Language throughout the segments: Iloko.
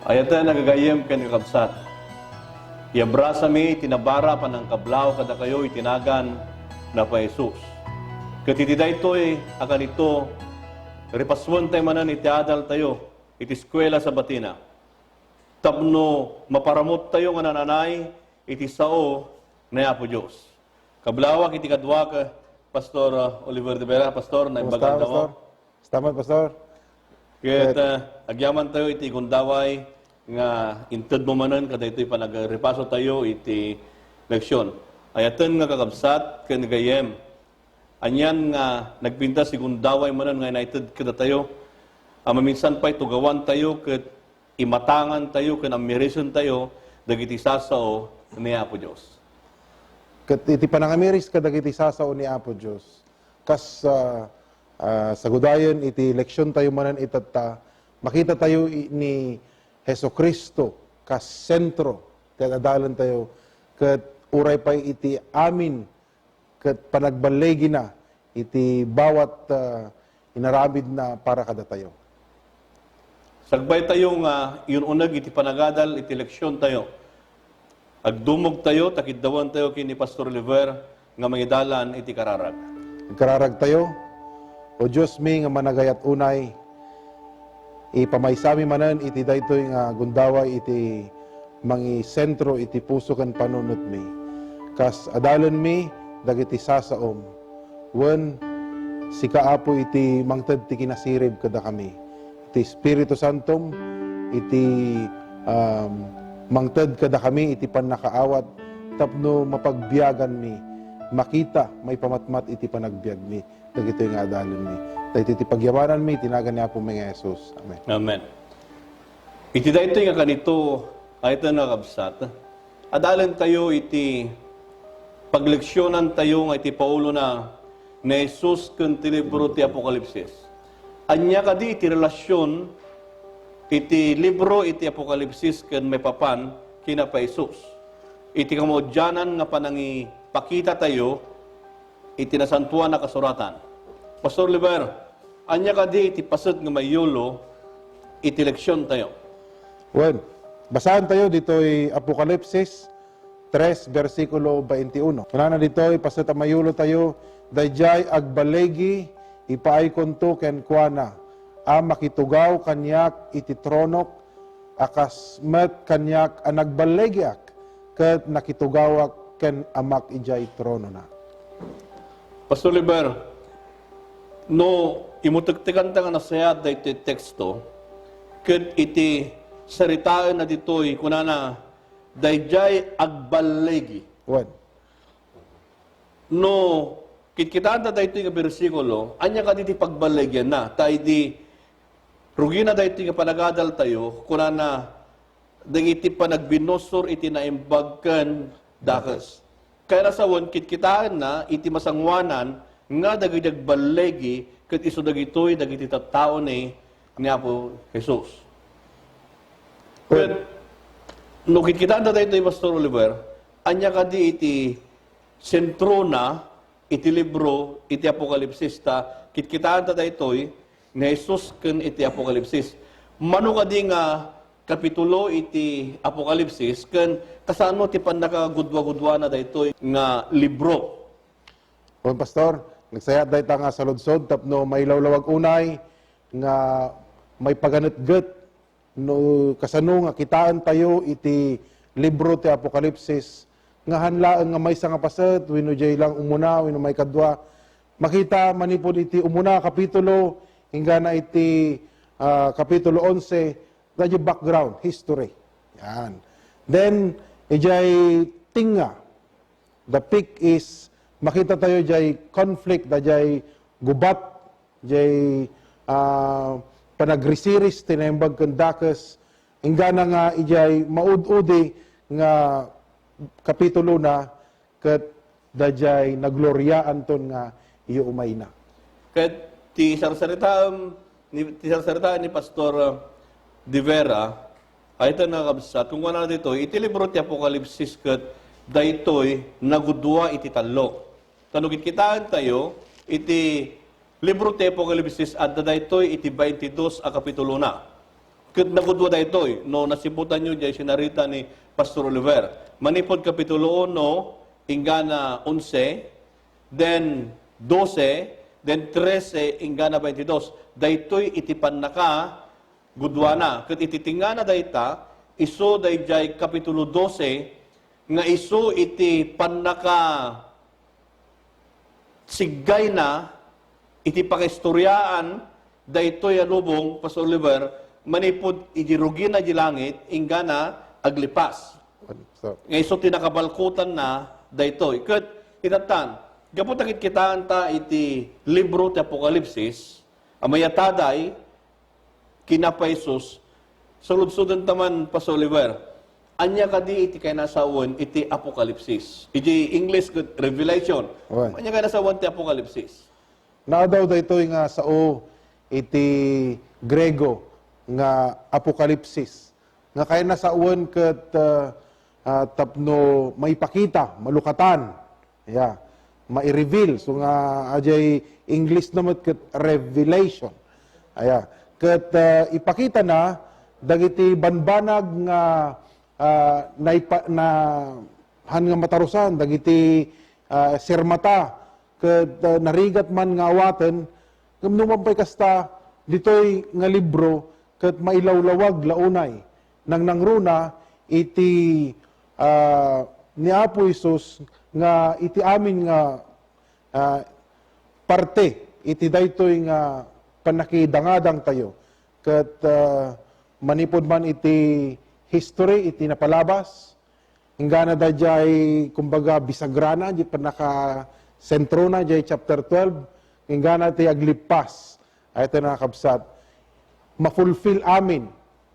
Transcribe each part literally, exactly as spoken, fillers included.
Ayaten a gagayyem ken kakabsat, iabrasami iti nabara a panangkablaaw kadakayo iti nagan ni Apo Jesus. Ket iti daytoy a kanito, ripasuentayo manen iti adaltayo iti eskuela Sabatina tapno maparamuttayo nga nananay iti sao ni Apo Dios. Kablawak iti kaduak, Pastor, uh, Oliver de Vera. Pastor, naimbag nga adda mo? Pastor? Kastaman, Pastor. Ket, uh, agyamantayo iti gundaway nga inted mo manen kadaytoy panagripasotayo iti leksion. Ayaten nga kakabsat ken gayyem, anian nga nagpintas ti gundaway manen nga inaited kadatayo a maminsan pay tugawantayo ket imatangantayo ken ammirisentayo dagiti sasao ni Apo Dios. Ket iti panangamiris kadagiti sasao ni Apo Dios, kas, ah, ah, sagudayen iti leksiontayo manen itatta, makitatayo i-, ni Jesu-Cristo kas sentro ti ad-adalentayo, ket uray pay iti amin ket panagballigina iti bawat, ah, inaramidna para kadatayo. Sagbaytayo nga yun-uneg iti panagadal iti leksiontayo, agdumogtayo ta kiddawentayo ken ni Pastor Oliver nga mangidalan iti kararag. Agkararagtayo. O Diosmi nga managayat unay, ipamaysami manen iti daytoy nga gundaway iti mangisentro iti puso ken panunotmi. Kas adalenmi dagiti sasaom. Wen, sika, Apo, iti mangted ti kinasirib kadakami. Iti Espiritu Santom, iti, um, mangted kadakami iti pannakaawat tapno mapagbiaganmi, makita, maipamatmat iti panagbiagmi dagitoy nga adalenmi. Daytoy ti pagyamananmi iti nagan ni Apomi nga Jesus. Amen. Amen. Iti daytoy nga kanito, ayaten nga kabsat, adalentayo iti pagleksionantayo nga iti paulona ni Jesus ken ti libro ti Apokalipsis. Ania kadi iti relasion iti libro iti Apokalipsis ken maipapan ken ni Apo Jesus? Iti kamaudianan nga panangipakitatayo iti Nasantoan a Kasuratan. Pastor Oliver, ania kadi iti paset nga maiyulo iti leksiontayo? Wen, basaentayo ditoy Apokalipsis tres, bersikulo twenty-uno. Kunana ditoy, paset a maiyulotayo, daydiay agballigi, ipaaykonto kenkuana a makitugaw kaniak iti tronok, a kas met kaniak a nagballigiak, ket nakitugawak ken Amak idiay tronona. Pastor Oliver, no imutektekanta nga nasayaat daytoy teksto, ket iti saritaenna ditoy, kunana, daydiay agballigi. Wen. No kitkitaanta daytoy nga bersikulo, ania kadi ti pagballigianna? Ta idi rugina daytoy nga panagadaltayo, kunana, dagiti panagbinusor iti naimbag ken dakes. Kayat a sawen, kitkitaenna iti masangoanan nga dagiti agballigi ket isu dagitoy dagiti tattao ni, ni Apo Jesus. Ket no kitkitaanta daytoy, Pastor Oliver, ania kadi iti sentrona iti libro iti Apokalipsis? Ta kitkitaanta daytoy ni Jesus ken iti Apokalipsis. Mano kadi nga kapitulo iti Apokalipsis ken kasano ti pannakagudua-guduana daytoy nga libro? Wen, Pastor, nagsayaat dayta nga saludsod tapno mailawlawag unay nga maipaganetget no kasano nga kitaentayo iti libro ti Apokalipsis, nga han laeng nga maysa nga paset, wenno diay lang umuna, wenno maikadua. Makita manipud iti umuna a kapitulo, inggana iti, ah, kapitulo onse, daydiay background, history. Yan. Then, idiay tengnga, the peak is, makitatayo diay conflict, daydiay gubat, diay, ah, panagrisiris ti naimbag ken dakes, inggana nga idiay maud-udi nga kapitulona ket daydiay nagloriaanton nga iumayna. Ket ti sarsaritaem ni, ti sarsaritaen ni Pastor, uh, De Vera, ay ita nga kabsat, kung kunana ditoy, iti libro ti Apokalipsis ket daytoy nagudua iti tallo. Ta no kitkitaentayo, iti libro ti Apokalipsis, adda daytoy iti baintidos a kapitulona. Ket nagudua daytoy, no nasiputanyo diay sinarita ni Pastor Oliver. Manipud Kapitulo uno, inggana onse, then dose, then trese, inggana baintidos. Daytoy iti pannaka, guduana. Ket iti tingngana dayta, isu daydiay Kapitulo dose, nga isu iti pannaka siggayna iti pangistoriaan daytoy a lubong, Pastor Oliver, manipud idi rugina di langit, inggana aglipas. So, nga isu ti nakabalkutanna daytoy. Ket itattan, gapu ta kitkitaanta iti libro ti Apokalipsis, a mayataday, kinapa Jesus, saludsodenta man, Pastor Oliver, ania kadi iti kainasawen iti Apokalipsis? Iti English ket Revelation. Wen. Ania kainasawen ti Apokalipsis? Naadaw daytoy nga sao iti Griego nga apokalipsis, nga kainasawen ket, ah, ah, tapno maipakita, malukatan. Aya, mai-reveal. So nga, adiay English na met ket revelation. Aya, ket, ah, ipakitana dagiti banbanag nga, ah, naipa-, na, han nga matarusan, dagiti, ah, sirmata, ket, ah, narigat man nga awaten. Ngem nupay kasta, ditoy nga libro ket mailawlawag la unay nangnangruna iti, ah, ni Apo Jesus nga iti amin nga, ah, parte iti daytoy nga pannakidangadangtayo. Ket, ah, manipud man iti history, iti napalabas, inggana daydiay, kumbaga, bisagrana, di pannakasentrona, diay chapter twelve, inggana ti aglipas. Ay, iti nakakabsat, ma-fulfill amin,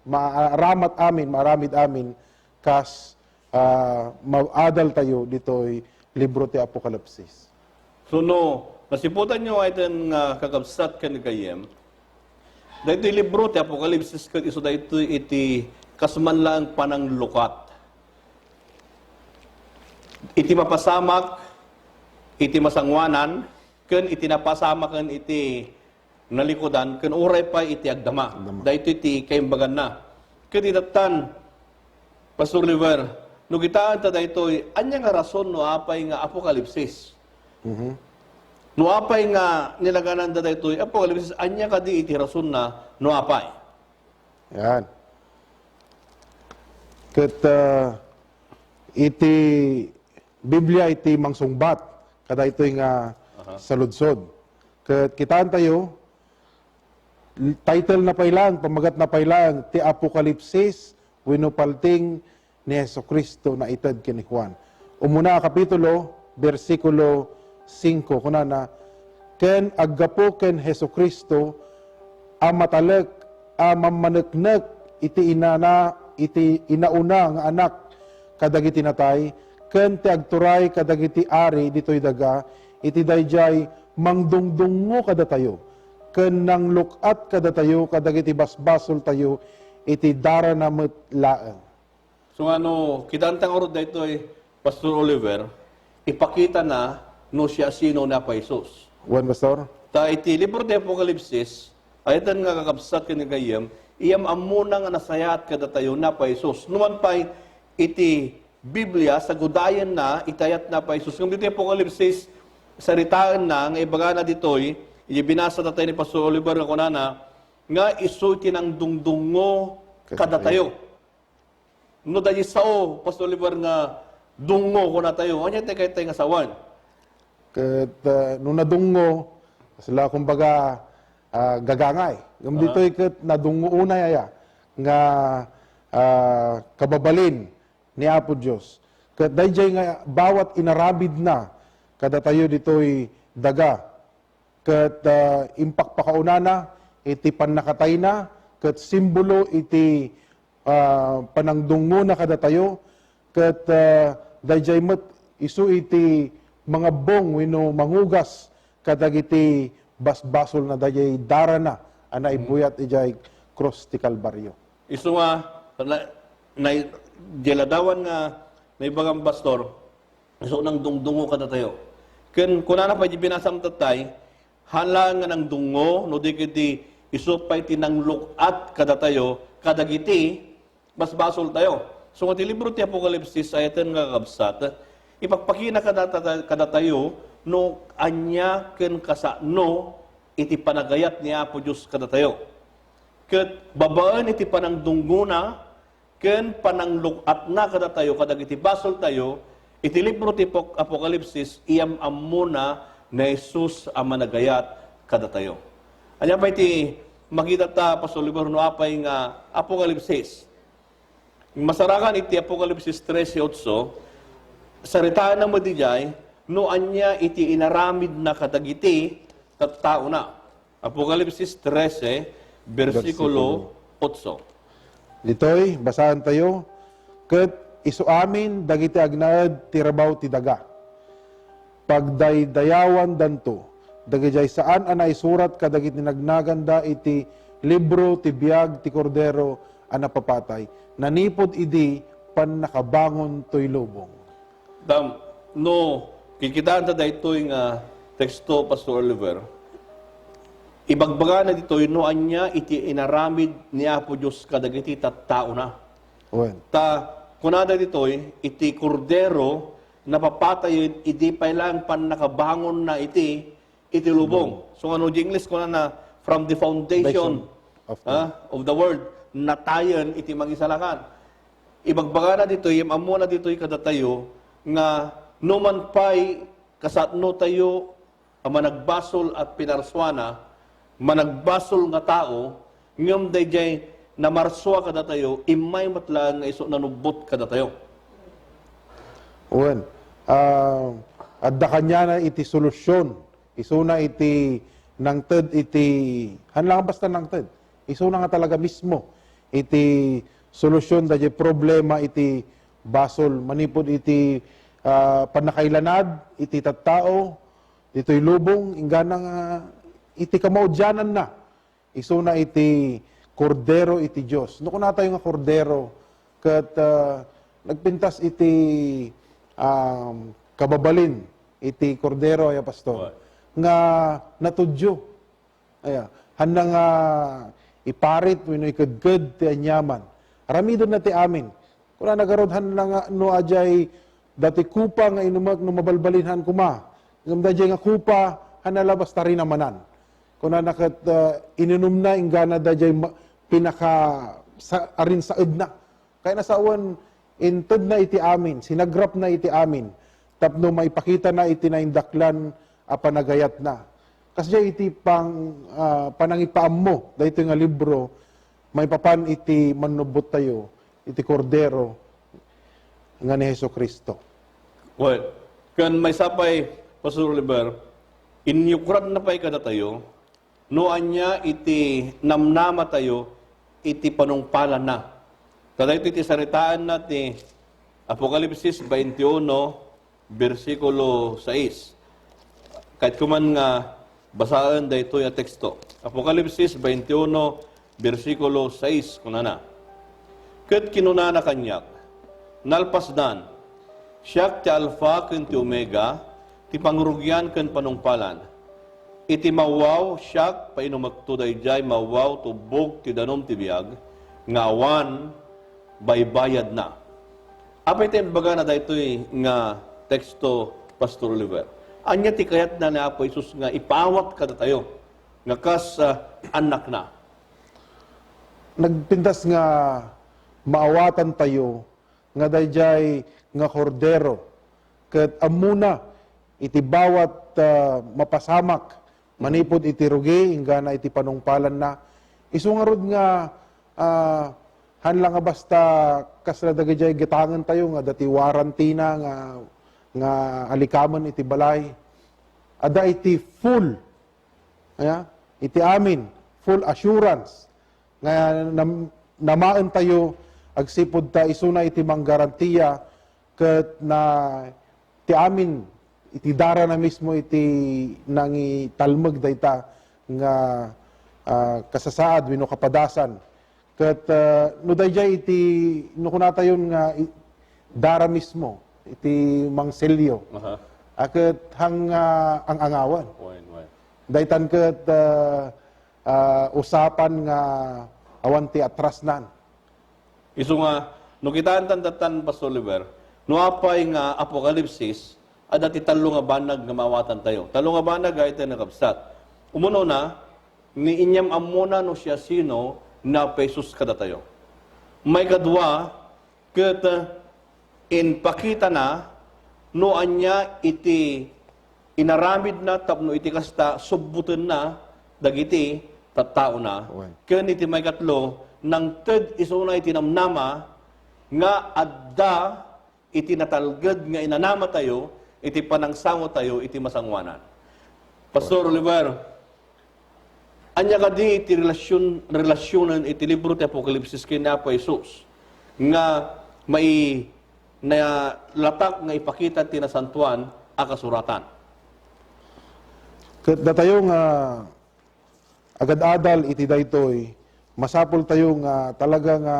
maaramat amin, maaramid amin, kas, ah, maadaltayo ditoy libro ti Apokalipsis. So, no nasiputanyo ay ten nga kakabsat ken gayyem, daytoy libro ti Apokalipsis ket isu daytoy iti kas man laeng pananglukat iti mapasamak iti masangoanan ken iti napasamaken iti nalikudan ken uray pay iti agdama. Agdama. Daytoy ti kaimbaganna. Ket itattan, Pastor Oliver, no kitaen ta daytoy, ania nga rason no apay nga apokalipsis? Mhm. No apay nga nilagananda daytoy apokalipsis, ania kadi iti rasonna no apay? Yan. Ket, ah, iti Biblia iti mangsungbat kadaytoy nga Aha. saludsod. Ket kitaentayo, title na pay laeng, pammagat na pay laeng, ti Apokalipsis wenno palting ni Jesu-Cristo naited ken ni Juan. Umuna a kapitulo, bersikulo singko, kunana, "Ken aggapu ken Jesu-Cristo a matalek a mammaneknek iti inana, iti inauna nga anak kadagiti natay, ken ti agturay kadagiti ari ditoy daga, iti daydiay mangdungdungngo kadatayo, ken nangluk-at kadatayo kadagiti basbasoltayo iti darana met laeng." So, nga no, kitaenta ngarud daytoy, Pastor Oliver, ipakitana no siasino ni Apo Jesus. Wen, Pastor. Ta iti libro ti Apokalipsis, ay-ayaten nga kakabsat ken gayyem, iyam ammona nga nasayaat kadatayo ni Apo Jesus. Numan pay iti Biblia, sagudayenna iti ayat ni Apo Jesus. Ngem ditoy Apokalipsis, saritaenna nga ibagana ditoy, iti binasa tayo ni Pastor Oliver nga kunana, nga isu ti nangdungdungngo kadatayo. No daydi sao, Pastor Oliver, nga dungngo kunatayo, ania ti kayatay nga sawen? Ket, ah, no nadungngo, kasla, kumbaga, ah, gagangay. Ngem Ah. ditoy ket nadungngo unay aya nga, ah, kababalin ni Apo Dios. Ket daydiay nga bawat inaramidna kadatayo ditoy daga, ket, ah, impakpakaunana iti pannakatayna, ket simbolo iti, ah, panangdungngona kadatayo, ket, ah, daydiay met isu iti mangabbong wenno mangugas kadagiti basbasolna, daydiay darana a naibuyat idiay krus ti Kalbario. Isu nga, na, na, diay ladawan nga naibagam, Pastor, isu nangdungdungngo kadatayo. Ken kunana pay di binasam tattay, haan laeng nga nangdungngo, no di ket ti isu pay ti nangluk-at kadatayo, kadagiti basbasoltayo. So, nga ti libro ti Apokalipsis, ayaten nga kakabsat, ipakpakita kadata-, kadatayo no ania ken kasano iti panagayat ni Apo Dios kadatayo. Ket babaen iti panangdunggona ken panangluk-atna kadatayo kadagiti basoltayo, iti libro ti Pok-, Apokalipsis, iyam-ammona ni Jesus a managayat kadatayo. Ania pay ti makita ta, Pastor Oliver, no apay nga Apokalipsis? Masarakan iti Apokalipsis trese otso, saritaenna met idiay no ania iti inaramidna kadagiti tattaona. Apokalipsis trese, bersikulo otso. Ditoy, basaentayo, ket isu amin dagiti agnaed ti rabaw ti daga. Pagdaydayawandanto dagidiay saan a naisurat kadagiti nagnaganda iti libro ti biag ti Kordero a napapatay, nanipud idi pannakabangon toy lubong. Dam, no kikitaanta daytoy nga teksto, Pastor Oliver, ibagbagana ditoy no ania iti inaramid ni Apo Dios kadagiti tattaona. Wen. Ta kunada ditoy, iti Kordero napapatayen idi pay laeng pannakabangonna iti, iti lubong. Lubong. So, ano, di English, kunana, "From the foundation, Foundation of the ah, of the world, natayen iti Mangisalakan." Ibagbagana ditoy, ammona ditoy kadatayo, nga no man pay kasano tayo a managbasol a pinarsuana, managbasol nga tao, ngem daydiay namarsua kadatayo, immay met laeng nga isu nanubbot kadatayo. Wen, ah, adda kaniana iti solusyon. Isuna iti nangted iti, han lang basta nangted. Isuna nga talaga mismo iti solusyon daydiay problema iti basol manipud iti, ah, pannakailanad iti tattao, ditoy lubong, inggana nga iti kamaudiananna, isuna iti Kordero iti Dios. No kunatayo nga Kordero, ket, ah, nagpintas iti, um, kababalin iti Kordero, aya, Pastor, Wa- nga natudyo. Aya, hanna nga iparit wenno ikedked ti aniaman. Aramidenna ti amin. Kunana garud, hanna nga no adiay dati kopa nga inumek no mabalbalin han koma. Ngem daydiay nga kopa, hanna labas tarin a manan. Kunana ket, ah, inunumna inggana daydiay ma-, pinaka sa-, arinsaedna. Kayatna sawen, intedna iti amin, sinagrapna iti amin, tapno maipakitana iti naindaklan a panagayatna. Kasdiay iti pang-, ah, panangipaammo daytoy nga libro maipapan iti mannubbottayo, iti Kordero nga ni Jesu-Cristo. Well, ken maysa pay, Pastor Oliver, inyukratna pay kadatayo no ania iti namnamatayo iti panungpalanna. Ta daytoy ti saritaenna ti Apokalipsis twenty-one, bersikulo sais. Kayatko man nga basaen daytoy a teksto. Apokalipsis twenty-one, bersikulo sais, kunana, Ket kinunana kaniak, Nalpasdan, Siak ti Alfa ken ti Omega, ti pangrugian ken panungpalan. Iti mawwaw, siak, painumekto daydiay mawwaw tubbog ti danum ti biag, nga awan baybayadna. Apay ti imbagana daytoy nga teksto, Pastor Oliver? Ania ti kayatna ni Apo Jesus nga ipaawat kadatayo nga kas, ah, annakna? Nagpintas nga maawatantayo nga daydiay nga Kordero, ket ammona iti bawat, ah, mapasamak manipud iti rugi inggana iti panungpalanna. Isu ngarud nga, ah, han la nga basta kasla dagidiay gatangentayo nga adda ti warantina nga, nga alikamen iti balay. Adda iti full, aya, iti amin, full assurance nga nam-, namaentayo agsipud ta isuna iti manggarantiya ket na, ti amin iti darana mismo iti nangitalmek dayta nga, ah, kasasaad wenno kapadasan. Ket, ah, no daydiay iti, no kunatayon nga i-, dara mismo iti mangselyo, Aha. a ket hang, ah, ang-angawan. Wen, wen. Daytan ket, ah, ah, usapan nga awan ti atrasnan. Isu nga, no kitaen tan datan, Pastor Oliver, no apay nga Apokalipsis, adda ti tallo nga banag nga maawatantayo. Tallo nga banag, ay, tayo nakabsat. Umununa, ni inyam ammona no siasino ni Apo Jesus kadatayo. Maikadua, ket, eh, impakitana no ania iti inaramidna tapno iti kasta subbutenna dagiti tattaona. Wen. Ken iti maikatlo, nangted isuna iti namnama nga adda iti natalged nga inanamatayo iti panangsangotayo iti masangoanan. Pastor Oliver, ania kadi iti relasyon, relasyonen iti libro ti Apokalipsis ken ni Apo Jesus nga mai-, nalatak nga ipakita ti Nasantoan a Kasuratan? Ket datayo nga agad-adal iti daytoy, masapultayo nga talaga nga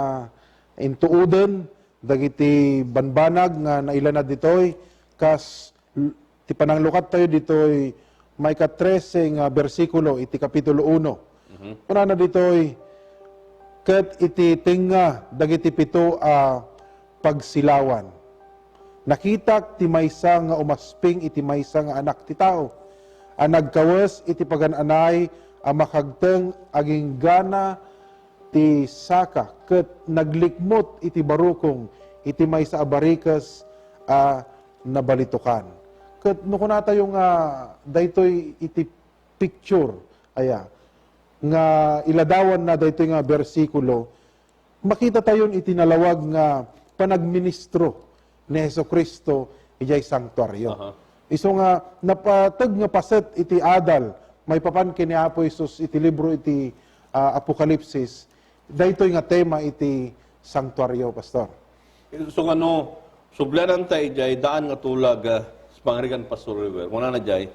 intuoden dagiti banbanag nga nailanad ditoy, kas l-, ti pananglukattayo ditoy, maika-trese nga bersikulo iti Kapitulo uno. Mhm. Kunana ditoy, "Ket iti tengnga dagiti pito a pagsilawan, nakitak ti maysa nga umasping iti maysa nga anak ti tao a nagkawes iti pagan-anay a makagteng agingga ti saka ket naglikmut iti barukong iti maysa a barikes a nabalitokan." Ket no kunatayo nga daytoy iti picture, aya, nga iladawanna daytoy nga bersikulo, makitatayon iti nalawag nga panagministro ni Jesu-Cristo idiay sanktuario. Aha. Isu nga napateg nga paset iti adal maipapan ken ni Apo Jesus iti libro iti, ah, Apokalipsis, daytoy nga tema iti sanktuario, Pastor. So, ano, subliananta idiay daan nga tulag, ah, sa pangarigan, Pastor Oliver. Kunana idiay,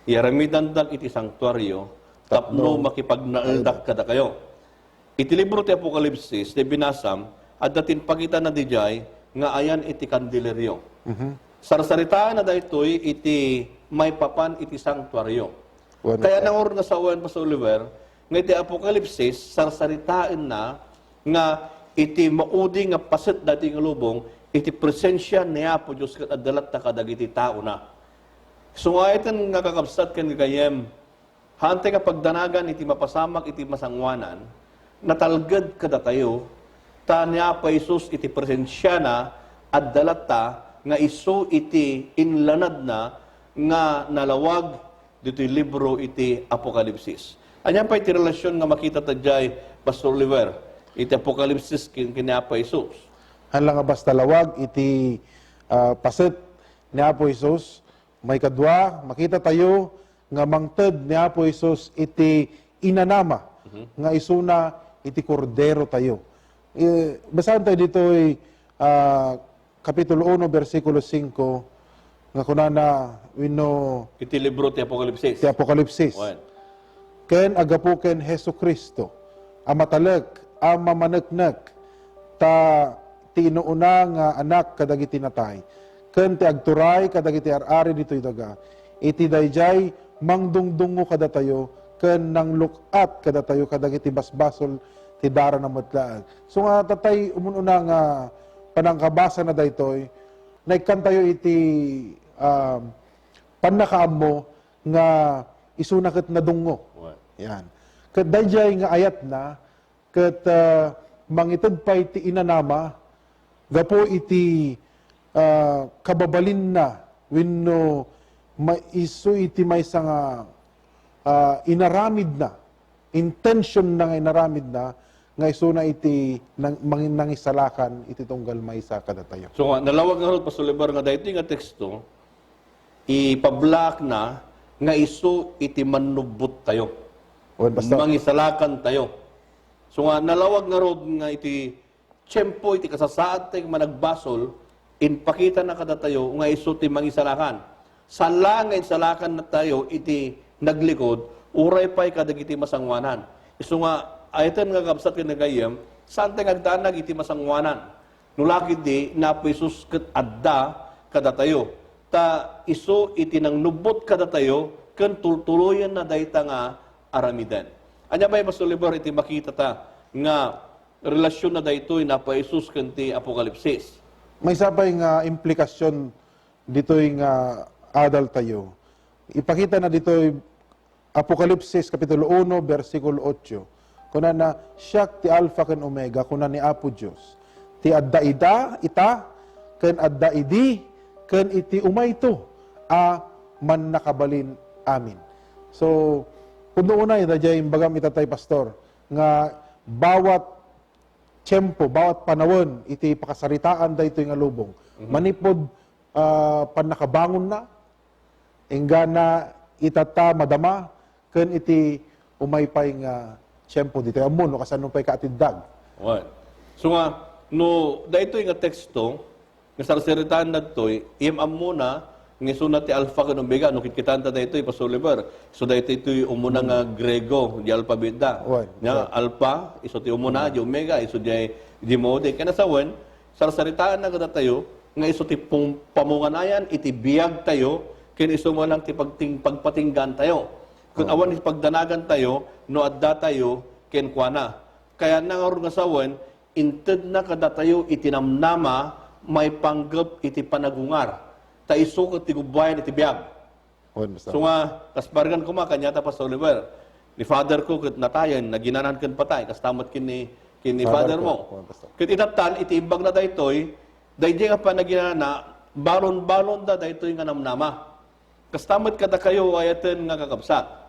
"Iyaramidandak iti sanktuario tapno Tapno makipagnaeldak kadakayo." Iti libro ti Apokalipsis, ti binasam, adda ti impakitana idiay nga ayan iti kandilerio. Mhm. Sarsaritaenna daytoy iti maipapan iti sanktuario. Wen Kaya ka. Nangur nga sawen, Pastor Oliver, nga iti Apokalipsis, sarsaritaenna nga iti maudi nga paset daytoy nga lubong, iti presensia ni Apo Dios ket adda latta kadagiti taona. Sungaiten nga kakabsat ken gagayyem, haantay nga pagdanagan iti mapasamak iti masangoanan, natalged kadatayo, ta ni Apo Jesus iti presensiana, adda latta nga isu iti inlanadna nga nalawag ditoy libro iti Apokalipsis. Ania pay ti relasion nga makitata idiay, Pastor Oliver, iti Apokalipsis ken, ken ni Apo Jesus? Haan la nga basta lawag iti, ah, paset ni Apo Jesus, maikadua, makitatayo nga mangted ni Apo Jesus iti inanama Mhm. nga isuna iti Korderotayo. Eh, basaentayo ditoy, ah, Kapitulo uno, bersikulo singko, nga kunana wenno Iti libro ti Apokalipsis. Ti Apokalipsis. Wen. Ken aggapu ken Jesu-Cristo a matalek a mamaneknek, ta ti inuuna nga anak kadagiti natay, ken ti agturay kadagiti ar-ari ditoy daga, iti daydiay mangdungdungngo kadatayo ken nangluk-at kadatayo kadagiti basbasol ti darana met laeng. So nga, tatay, umun-una nga panangkabasana daytoy, naikkantayo iti, um, pannakaammo nga isuna ket nadungngo. Wen. Yan. Ket daydiay nga ayatna, ket, ah, mangited pay ti inanama gapu iti, ah, kababalinna wenno ma-, isu iti maysa nga, ah, inaramidna, intensionna nga inaramidna, nga isuna iti nang-, mangin-, nangisalakan iti tunggal maysa kadatayo. So nga, nalawag ngarud, Pastor Oliver, nga daytoy nga teksto, ipablaakna nga isu iti mannubbottayo. Wen, Pastor. Mangisalakantayo. So nga, nalawag ngarud nga iti tiempo iti kasasaad tayo nga managbasol, impakitana kadatayo nga isu ti mangisalakan. Saan laeng nga insalakannatayo iti naglikod, uray pay kadagiti masangoanan. Isu nga, ayten nga kabsat ken gagayyem, saan tayo nga agdanag iti masangoanan. No la ketdi, ni Apo Jesus ket adda kadatayo. Ta isu iti nangnubbot kadatayo ken tultuloyenna dayta nga aramiden. Ania pay, Pastor Oliver, iti makitata nga relasionna daytoy ni Apo Jesus ken ti Apokalipsis? Maysa pay nga implikasyon ditoy nga adaltayo. Ipakita na ditoy Apokalipsis Kapitulo uno, bersikulo otso. Kunana, "Siak ti Alfa ken Omega," kuna ni Apo Dios. "Ti adda ida, ita, ken adda idi, ken iti umayto a mannakabalin amin." So, pudno unay, daydiay imbagam ita tay, Pastor, nga bawat tiempo, bawat panawen iti pakasaritaan daytoy nga lubong. Mhm. Manipud, ah, pannakabangonna, inggana itatta madama, ken iti umay pay nga tiempo ditoy ammo no kasano pay kaatiddag. Wen. So nga, no daytoy nga teksto, nga sarsaritaen daytoy, iyam ammona, nga isuna ti Alpha ken Omega, no kitkitaenta daytoy, Pastor Oliver. So daytoy ti umuna nga Griego, di alpabet da. Wen, wen. Alpha, isu ti umuna, di Omega, isu di, di maudi. Ken nasawen, sarsaritaenna kadatayo, nga isu ti pung-, pamunganayan iti biagtayo, ken isu met lang ti pagting-, pagpatinggantayo. Ket awan iti pagdanagantayo, no addatayo kenkuana. Kayatna ngarud nga sawen, intedna kadatayo iti namnama maipanggep iti panagungar, ta isu ket ti gubbuayan iti biag. Wen, Pastor. So nga, kas bargan koma, kaniata, Pastor Oliver, ni father ko ket natayen, naginanan ken patay, kasta met ken ni, ken ni father mo. Wen, Pastor. Ket itattan, iti imbagna daytoy, daydiay nga panaginana, balon-balonda daytoy nga namnama. Kasta met kadakayo, ayaten nga kakabsat.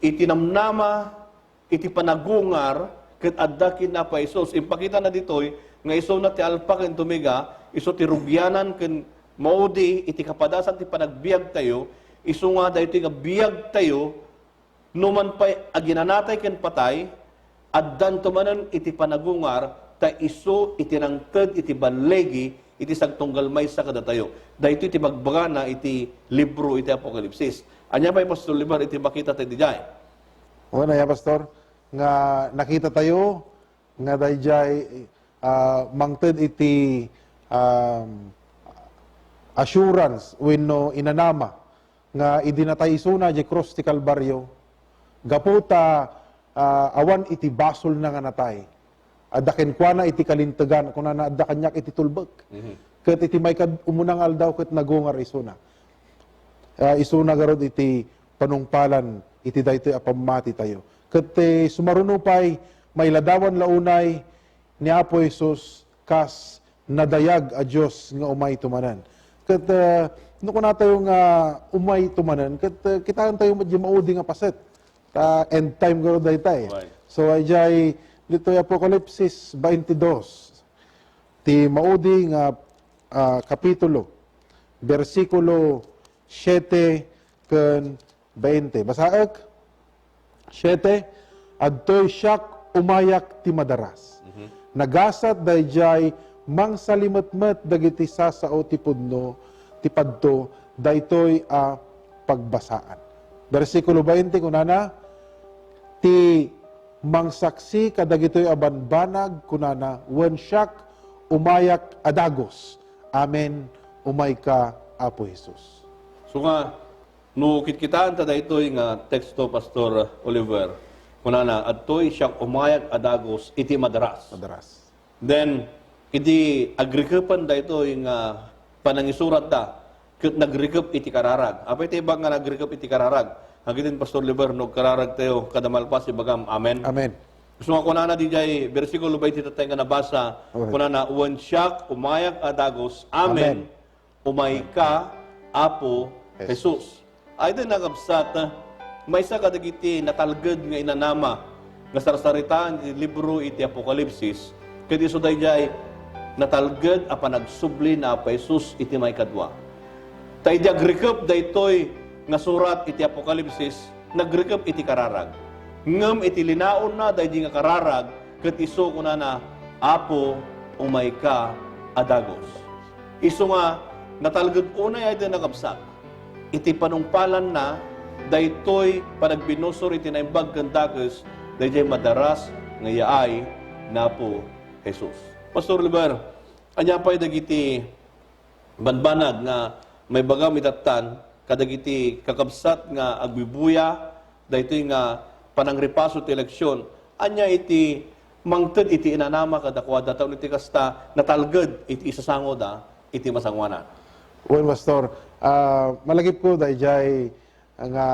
Iti namnama, iti panagungar ket adda ken Apo Jesus. Impakitana ditoy nga isuna ti Alpha ken ti Omega, isu ti rugianan ken maudi iti kapadasan ti panagbiagtayo, isu nga daytoy nga biagtayo, no man pay aginanatay ken patay, addanto manen iti panagungar, ta isu iti nangted iti balligi iti sagtunggal maysa kadatayo. Daytoy ti bagbagana iti libro iti Apokalipsis. Ania pay, Pastor Oliver, iti makita tayo diay? Wen, aya, Pastor, nga nakita tayo nga daydiay, ah, mangted iti, um, assurance wenno inanama nga idi natay isuna diay krus ti Kalbario, gapu ta, ah, awan iti basolna nga natay. Adda kenkuana iti kalintegan, kunana, "Adda kaniak iti tulbek." Mhm. Ket iti maikad-, umuna nga aldaw ket nagungar isuna. Ah, isuna garud iti panungpalan iti daytoy a pammatitayo. Ket ti sumaruno pay, mailadawan la unay ni Apo Jesus kas nadayag a Dios nga umayto manen. Ket, ah, no kunatayo nga umayto manen, ket, ah, kitaentayo met diay maudi nga paset. Ta end time garud dayta, eh. Right. So, idiay ditoy Apokalipsis twenty-two, ti maudi nga, ah, kapitulo, bersikulo siete ken bainte. Basaek. Siete, "Adtoy siak umayak ti madaras." Mhm. Nagasat daydiay mangsalimetmet dagiti sasao ti pudno ti padto daytoy a pagbasaan. Bersikulo bainte kunana, "Ti mangsaksi kadagitoy a banbanag kunana, wen siak, umayak a dagus. Amen, umayka, Apo Jesus." So nga, no kitkitaenta daytoy nga teksto, Pastor Oliver, kunana, "Adtoy siak umayak a dagus iti madaras." Madaras. Then, idi agrikepen daytoy nga panangisuratda, ket nagrikep iti kararag. Apay ti ibag nga nagrikep iti kararag? Agidin, Pastor Oliver, no agkararagtayo, kada malpas, ibagam, "Amen." Amen. So nga kunana didiay bersikulo bainte tatta nga nabasa, okay, kunana, "Wen siak, umayak a dagus. Amen. Amen. Umayka, Apo Jesus." Jesus. Ay din nakabsat, maysa kadagiti natalged nga inanama nga sarsaritaan iti libro iti Apokalipsis, ket isu daydiay natalged a panagsubli ni Apo Jesus iti maikadua. Ta idi agrikep daytoy nga surat iti Apokalipsis, nagrikep iti kararag. Ngem iti linaonna daydi nga kararag, ket isu kunana, "Apo, umayka a dagus." Isu nga natalged unay ay di nakabsat. Iti panungpalanna, daytoy panagbinusor iti naimbag ken dakes, daydiay madaras nga yaay ni Apo Jesus. Pastor Oliver, ania pay dagiti banbanag nga maibagam itattan kadagiti kakabsat nga agbubuya daytoy nga panangripaso ti eleksyon? Ania iti mangted iti inanama kadakuada, tapno iti kasta, natalged iti isasangoda iti masangoanan. Wen, Pastor, ah, malagipko daydiay nga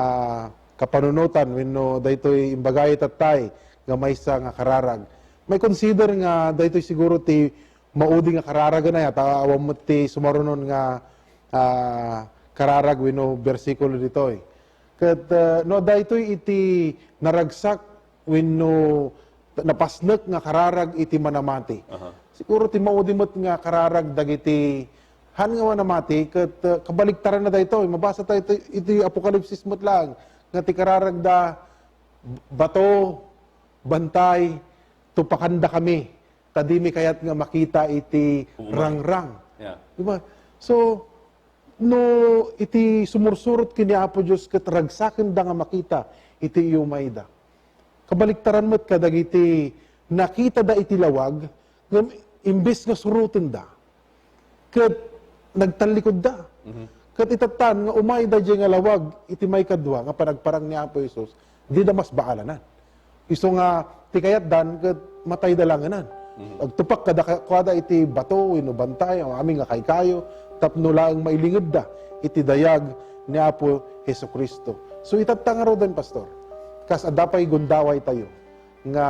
kapanunotan wenno daytoy imbagay tattay nga maysa nga kararag. May consider nga daytoy siguro ti maudi nga kararag, ania, ta awan met ti sumarunon nga, ah, kararag wenno bersikulo ditoy. Ket, ah, no daytoy iti naragsak wenno napasnek nga kararag iti manamati. Aha. Siguro ti maudi met nga kararag dagiti han nga manamati ket, ah, kabaliktaranna daytoy. Mabasa tayo iti, iti Apokalipsis met laeng nga ti kararagda, bato, bantay, tupakandakami, ta dimi kayat nga makita iti Umay. rangrang. Yeah. Di ba? So, no iti sumursurot ken ni Apo Dios ket ragsakenda nga makita iti iyumayda. Kabaliktaran met kadagiti nakitada iti lawag, ngem imbes nga surotenda, ket nagtallikudda. Mhm. Ket itattan nga umay daydiay nga lawag iti maikadua nga panagparang ni Apo Jesus, dida masbaalanan. Isu nga ti kayatdan ket matayda langenan. Mhm. Agtupak kada, kada iti bato wenno bantay, amin nga kaykayo, tapno laeng mailingedda iti dayag ni Apo Jesu-Cristo. So, itatta ngaruden, Pastor, kas adda pay gundaway tayo nga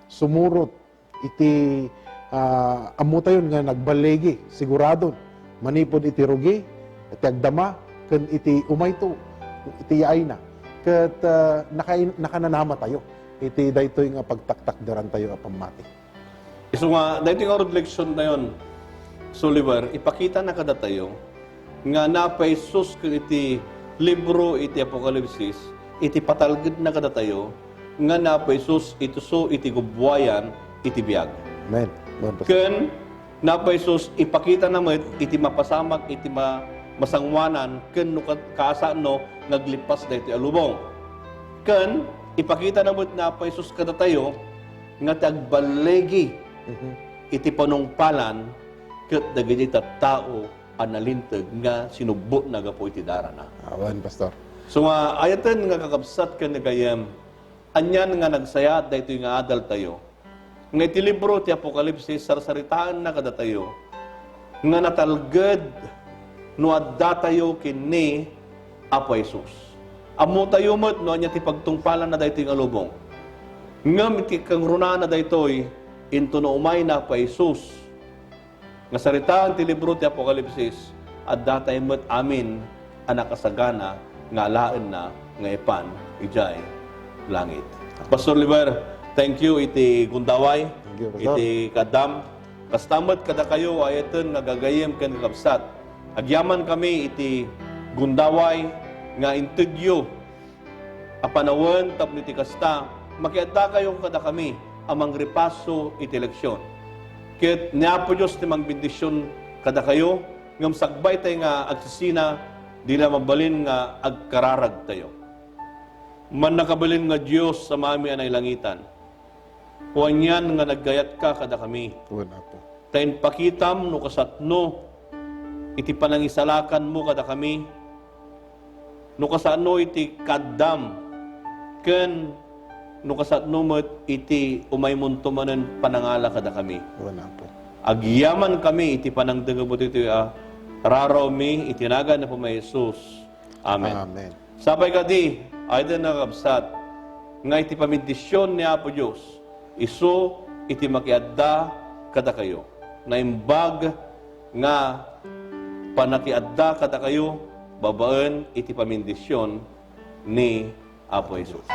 sumurot iti, ah, ammotayon nga nagballigi, siguradon, manipud iti rugi, iti agdama, ken iti umayto, iti yaayna. Ket, ah, nakain-, nakananamatayo iti daytoy nga pagtaktakderantayo a pammati. Isu nga, daytoy nga ngarud leksiontayon, Oliver, ipakitana kadatayo nga ni Apo Jesus ken iti libro iti Apokalipsis, iti patalgedna kadatayo, nga ni Apo Jesus iti isu iti gubbuayan iti biag. Amen. Amen, Pastor. Ken ni Apo Jesus ipakitana met iti mapasamak iti ma-, masangoanan ken no ka-, kaasano nga aglippas daytoy a lubong. Ken ipakitana met ni Apo Jesus kadatayo nga ti agballigi Mhm. iti panungpalan ket dagiti tattao a nalinteg nga sinubbotna gapu iti darana. Awan, Pastor. So nga, ayaten nga kakabsat ken gayyem, anian nga nagsayaat daytoy nga adaltayo, nga iti libro ti Apokalipsis, sarsaritaenna kadatayo, nga natalged no addatayo ken ni Apo Jesus. Ammotayo met no ania ti pagtungpalanna daytoy nga lubong. Ngem iti kangrunana daytoy, intono umay ni Apo Jesus, nga saritaen ti libro ti Apokalipsis, addatay met amin a nakasagana nga alaenna nga ipan idiay langit. Pastor Oliver, thank you iti gundaway, Thank you, Pastor. iti kaddam. Kasta met kadakayo, ayaten nga gagayyem ken kakabsat. Agyaman kami iti gundaway nga integyo a panawen tapno iti kasta, makiaddakayo kadakami a mangripaso iti leksion. Ket ni Apo Dios ti mangbendision kadakayo, ngem sakbaytay nga agsisina, di la mabalin nga agkararagtayo. Mannakabalin nga Dios, Amami a nailangitan, wen anian nga naggayatka kadakami. Wen, Apo. Ta impakitam no kasano iti panangisalakanmo kadakami, no kasano iti kaddam, ken no kasano met iti umaymonto manen panangala kadakami. Wen, Apo. Agyamankami iti panangdengngem ditoy a rarawmi iti nagan ni Apo Jesus. Amen. Amen. Sapay kadi, ayaten nga kakabsat, nga iti pamindisyon ni Apo Dios, isu iti makiadda kadakayo. Naimbag nga panakiadda kadakayo babaen iti pamindisyon ni Apo Jesus.